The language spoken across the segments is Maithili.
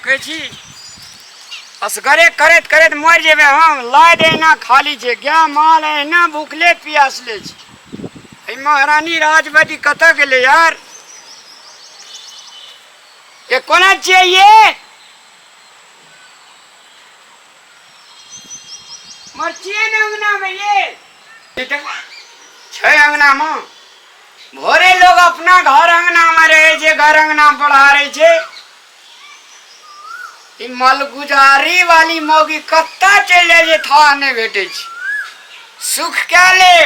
देखै छी असगरे करैत करैत मरि जेबै हम। लाद एहिना खाली छै, गाय माल एहिना भूखले पियासले छै। एहि महारानी राजवती कतऽ गेलै यार? ये कोना छियै ये? मर छियै ने अंगनामे ये? छै अंगनामे। भोरे लोग अपना घर अंगनामे रहै छै, घर अंगना बढ़ारै छै। ई मलगुजारी वाली मौगी कतऽ चलि जाइ छै थाह नहि भेटै छै। सुख कए ले,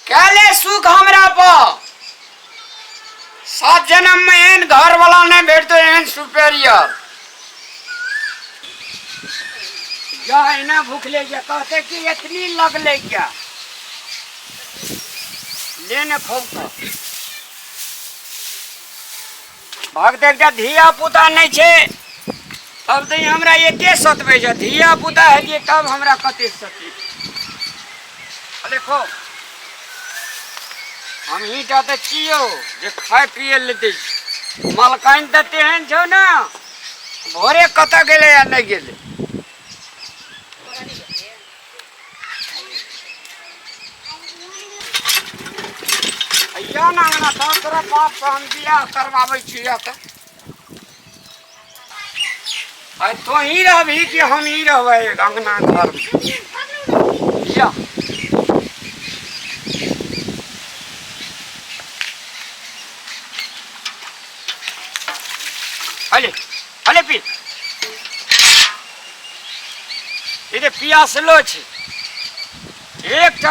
कए ले सुख हमरा पर। सात जन्म में एहन घर वाला नहीं भेटतो, एहन सुपेरियर। जा एना भूखले जा कहते कि इतनी लगले क्या ले ने खूब तो भाग देख जा। धिया पुता नहीं छे तब तो हमरा एते सतबै छै। धिया पुता हेतियै तब हमरा कते सतबै। देखो हम ही टा तऽ छियौ जे खाय पिए लए दै छी। मलकाइन तऽ तेहन छौ ने, भोरे कतऽ गेलै आ नहि गेलै। अइया ना अंगना तब तोरा बापसँ हम बियाह करबाबै छियै। तऽ आइ तों ही रहबही कि हम ही रहबै अंगना घरमे? या अले अले पी इधर पियासलो छै एकटा।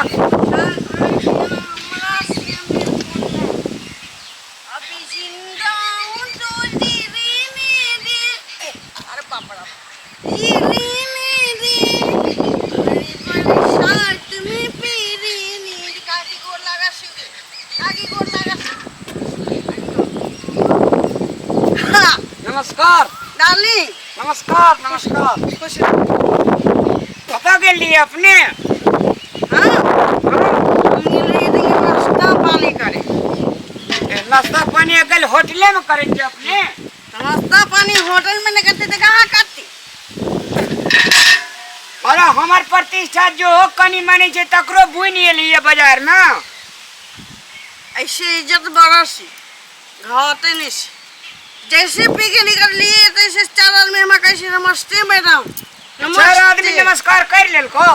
अभी जिंदा हूँ तो जीने दे। अरे बाप रे, जीने दे। अरे बरसात में पेरे नींद। काकी गोर लगा सुगे, काकी गोर लगा। हाँ। नमस्कार डार्लिंग। नमस्कार नमस्कार। खुश। कतऽ गेलियै अपने? हाँ, हम गेल रहियै देखिए नाश्ता पानी करे। ए, नाश्ता पानी अकल होटले में करै छियै अपने? नाश्ता पानी होटल में नहीं करते तो कहाँ करती? अरे हमर प्रतिष्ठा जो कनी मनी छै तकरो बुनि एलियै बाजार में। ऐसे इज्जत बरसी घाटे नहीं से। जैसे पी के निकल लिए तैसे चार आदमी हमरा कैसे नमस्ते मैडम। चार आदमी नमस्कार कर लेलको?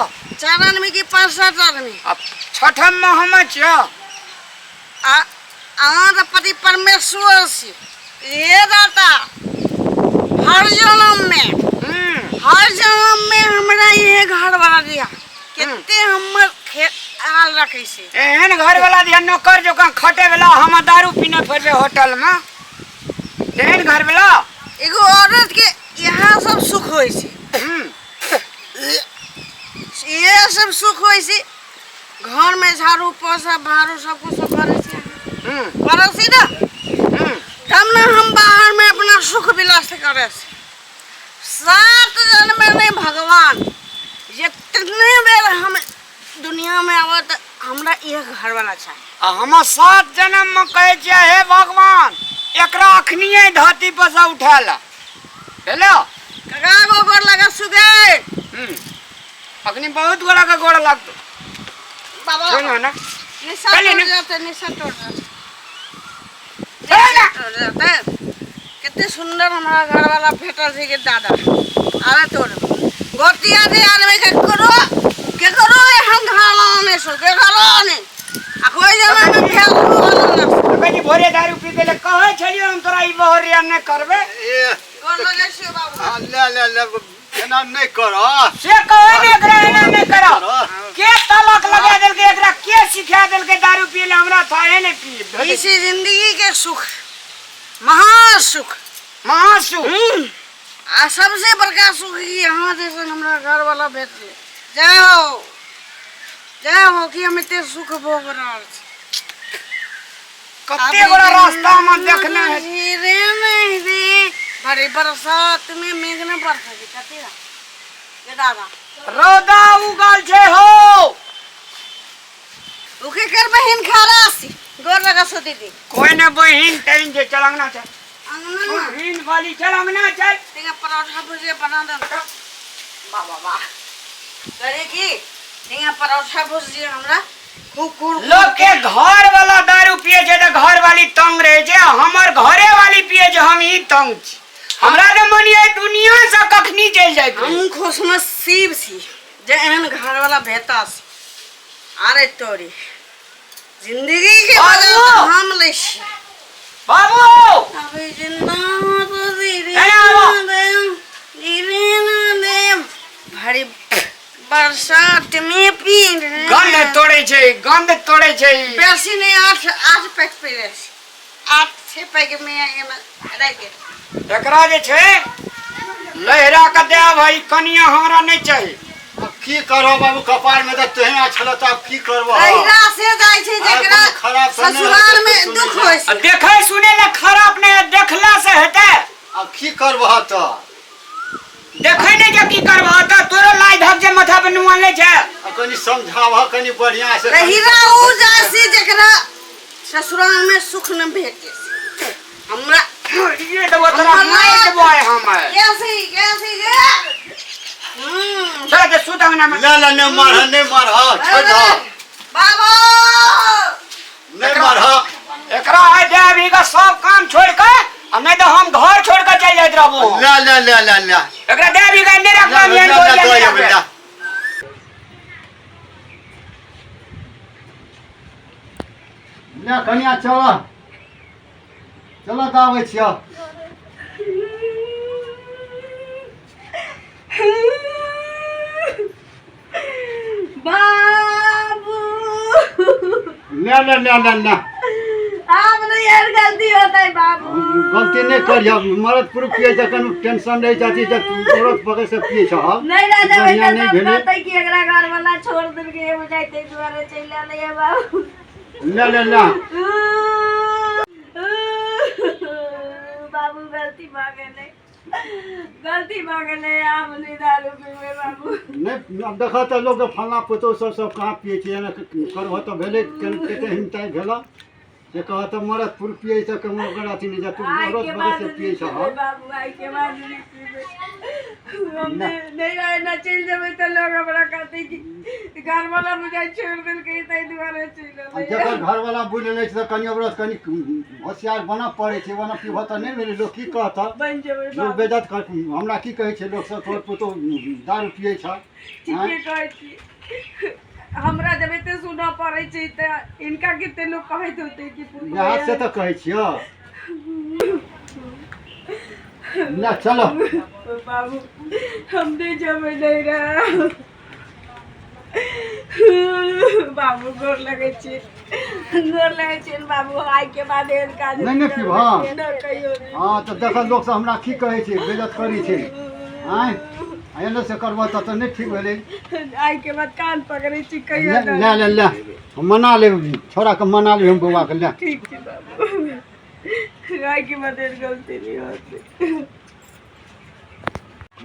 चार आदमी की पाँच सात आदमी। अब छठम में हम छियो। आ अहाँ तऽ पति परमेश्वर छी हे दाता। हर जन्म में हर जन्म में हमरा इहे घर वाला दिया कते हमर ख्याल रखै छै। एहन घर वाला दिया नौकर जकाँ खटे वाला, हम दारू पीने फिरबै होटल में, एहन घर वाला। एगो औरत के यहाँ सब सुख होइ छै। इहे सब सुख होइ छै। घर में झाड़ू पोछा भाड़ू सब कुछ करै छै। करै छी ने? तब ने हम बाहर में अपना सुख विलास करै छी। सात जन्म में नहीं भगवान जितने बेर हम दुनिया में आबऽ तऽ हमरा एक घर वाला चाही। आ हम सात जन्म में कहै छियै हे भगवान एकरा अखनिये धरती पर से उठा ला। भेलो? कका गो गोर लगा सुगे। अखनी बहुत गोरा के गोड़ लागतो। बाबा सुनो ना। निशा चलिए टूट ना। जाते, निशा टूट जाते। चल ना। टूट जाते। कितने सुंदर हमारा घर वाला भेटल छै के दादा। अरे तोर गोतिया दे आदमी के करो के करो एहन घर वाला नहीं सो के करो नहीं। आ कोई जमाना में फेल वाला ना। कनी भोरे दारू पी गेले कहै छलियै हम तोरा ई बहरिया नहि करबै। ए गोर लगै छियौ बाबू। आ, ले ले ले एना नहि कर। से कहै ने एकरा एना नहि कर। के तलक लगा देलकै एकरा, के सिखा देलकै दारू पिए ले? हमरा थाहे नहि पी। इसी जिंदगी के सुख महासुख। महासुख। आ सबसे बड़का सुख ई यहाँ जैसे हमरा घर वाला भेटलै। जय हो जय हो कि हम एते सुख भोग रहल छी। कते बड़ा रास्ता में देखने है। रे नहीं रे बड़ी बरसात में मेघ न बरसा के कते ये दादा रौदा उगल छै हो। ओके कर बहिन खरासी गोर लगा सो दीदी। कोई ने बहिन तहिन जे चल अंगना चल। अंगना बहिन वाली चल अंगना चल। तेगा परोठा भुजिया बना दे वाह वाह वाह करे की हियाँ परोठा भुजिया हमरा खूब कुर लोग के घर वाला दारू पिए छै तऽ घर वाली तंग रहे छै आ हमर घरे वाली पिए छै हम ही तंग छी। हमरा तऽ मन ये दुनिया से कखनी चलि जाय। हम खुशनसीब छी जे एहन घर वाला भेटा छी। अरे तोरी जिंदगी के मजा तो हम लै छी। बाबू अभी जिंदा तो धीरे एने आबो। देम धीरे ना देम भरी बरसात में पी गंध तोड़े छै, गंध तोड़े छै। बेसी नहीं, आठ आठ पैक पी रहे छी। 8 6 पैक में एमे राखि दे। एकरा जे छै लहरा के दे भाई, कनिया हमरा नहीं चाही। अब की करब बाबू, कपार में तऽ तेहन छल तऽ आब की करब? रहिरा से जाइ छै आर जेकरा कोनो खराब तऽ नहि ससुराल होतै, में सुनै दुख छै। होइ आ छै। देखै सुनै ले खराब नहीं है, देखला से हेतै। आब की करबह तऽ? देखै नहीं जे की करबह तऽ, तोरो लाइ धक जे माथा पर नुआ ले छै। आ कनि समझाबह कनि बढ़िया से। रहिरा उ जाइ छै जेकरा ससुराल में सुख न भेटे छै। हमरा ये देबो तोरा, मारि देबो आइ हम। कैसे कैसे गे चल के सुत अंगना में। ले ले, नहि मारह, नहि मारह, छोड़ दह। बाबा नहि मारह। एकरा आइ दे अभी का सब काम छोड़ के, आ नहीं तो हम घर छोड़ के चल जाइत रहबो। ले ले ले ले ले, एकरा दे अभी का, नहीं ले रखबो हम, ले एहन ले गोरिया दऽ नहीं एबै रखबै। ले ले। कनिया चल चल तऽ आबै छियौ। बाबू ले ले ले ले ले। आब नहीं यार, गलती होता है बाबू। गलती नहि करियौ। मरद पुरुष पियै छै, कनि टेंशन रहै छै, अथी छै, औरत पकड़ से पियै छह। नहीं राजा बढ़िआँ बेटा नहि सब भेलै। कहते कि एकरा घर वाला छोड़ देलकै, बुझाइ ताहि दुआरे चलि एलै है बाबू। ले ले ले बाबू, गलती भऽ गेलै, गलती भऽ गेलै, आब नहि दारू पीबै बाबू। नहि, आब देखऽ तऽ लोक फल्लाँ पुतहु सब सब कहाँ पियै छै, एना करबह तऽ भेलै। कते हिमताइ भेलऽ से कहऽ तऽ, मरद पुरुष पियै छै तऽ ओकर अथी नहि छै, तू आइ औरत के बगल बाद से नहि पियै छह। पीबै बाबू, आइ के बाद नहि पीबै हम। नहि नहि एना चलि जेबै तऽ लोग हमरा कहतै कि घरवाला बुझाइ छोड़ि देलकै, ताहि दुआरे चलि आ एलै। जकर घरवला बुझि लै छै तऽ कनि ओकरा कनि होशियार बनऽ पड़ै छै, ओना पीबह तऽ नहि भेलै, लोक की कहतऽ? बनि जेबै लोक बाबू। बेइज्जत कर, हमरा की कहै छै लोक सब, तोहर पुतहु दारू पियै छ। ठीके कहै छी। हमरा जब एते सुनऽ पड़ै छै तऽ हिनका कते लोक कहैत होतै कि पुतहु इएह से तऽ कहै छियौ ना, चलो। बाबू, हम नहि जेबै नहि रह बाबू, गोर लगै छी, गोर लगै छी बाबू, आइ के बाद एहन काज नहि, नहि पीबह। नहि, कहियो नहि। हँ तऽ देखऽ, लोक सब हमरा की कहै छै, बेइज्जत करै छै। आँय, एना से करबह तऽ नहि ठीक भेलै। आइ के बाद कान पकड़ै छी, कहियो ले नहि। ले ले ले, हम मना लेब छोड़ाके, मना लेब हम बौआके, ले। ठीक छै बाबू, आइ के बाद एहन गलती नहि होतै।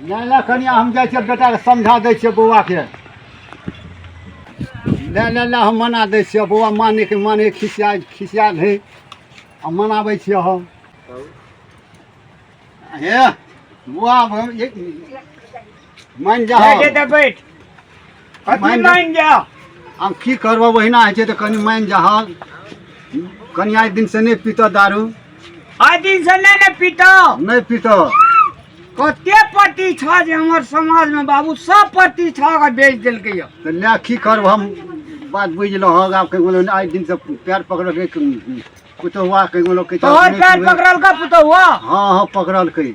ले ले कनिया, हम जाइ छियै, बेटाके समझा दै छियै बौआके। ले ले ले, हम मना दै छियै बौआ, मानेके माने खिसिया खिसियाल है, आ मनाबै छियै हम। हे बौआ, मानि जा। बैठ तऽ बैठ, कथी? मानि जा। मानि जा। आब की करबह, ओहिना होइ छै तऽ कनि मानि जाह कनि, आइ दिनसँ नहि पीतऽ दारू। आइ दिन से नहि ने पीतौ? नहि पीतऽ। कते प्रतिष्ठा जे हमर समाज में बाबू, सब प्रतिष्ठा के बेच देलकै यऽ। तऽ लए, की करब हम, बात बुझि लहक आब। कहियो आइ दिनसँ पैर पकड़लकै पुतहुआ, कहियो कहै छै तोहर नहि पैर पीबै। पकड़लका पुतहुआ? हँ हँ, पकड़लकै।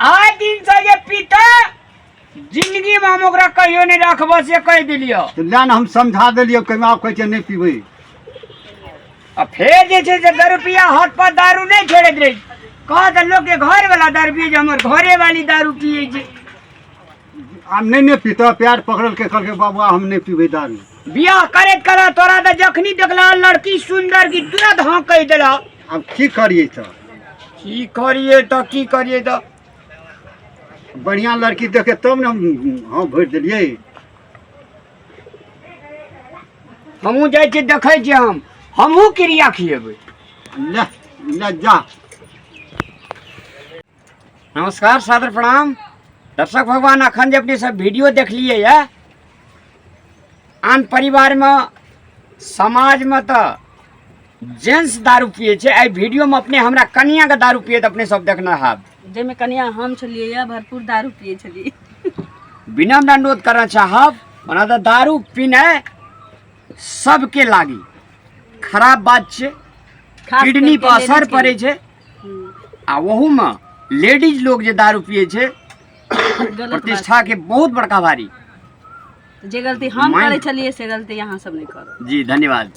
आइ दिन से जे पीता, जिंदगी में हम ओकरा कहियो नहि राखबो, से कहि देलियौ। तऽ लए ने, हम समझा देलियौ, कहियो आब कहै छै नहि पीबै। आ फेर जे छै से दारू पिया हाथ पर दारू नहि छोड़ैत रहै, कह तऽ लोक के घर वाला दारू पियै छै, हमर घरे वाली दारू पियै छै। आब नहि ने पीतऽ, पैर पकड़लकै, कहलकै बाबा हम नहि पीबै दारू। बियाह करैत कला तोरा तऽ जखनी देखला लड़की सुंदर की तुरंत हाँ कहि देला। आब की करियै तऽ? की करियै तऽ, की करियै तऽ? बढ़िआँ लड़की देखे तब ने हम हाँ भरि देलियै। हमहूँ जाइ छियै, देखै छियै, हमहूँ क्रिया खियेबै। ले ले, जा। नमस्कार, सादर प्रणाम दर्शक भगवान। अखन जे अपने सब वीडियो देखलिए यऽ, आन परिवारमे समाजमे तऽ जेंट्स दारू पिए छै, एहि वीडियोमे अपने हमरा कनियाके दारू पिए अपने सब देखने हैब। जाहिमे कनिया हम छलियै यऽ, भरपूर दारू पिए छलियै। विनम्र अनुरोध करना चाहब, ओना तऽ दारू पीनाइ सबके लागी खराब बात छै, खास किडनी करके पर असर लेडीज के पड़ै छै आ ओहूमे लेडीज लोग जे दारू पिए छै, गलत बात। प्रतिष्ठाके बहुत बड़का भारी। जे गलती हम माइन- करै छलियै से गलती अहाँ सब नहि करू। जी, धन्यवाद।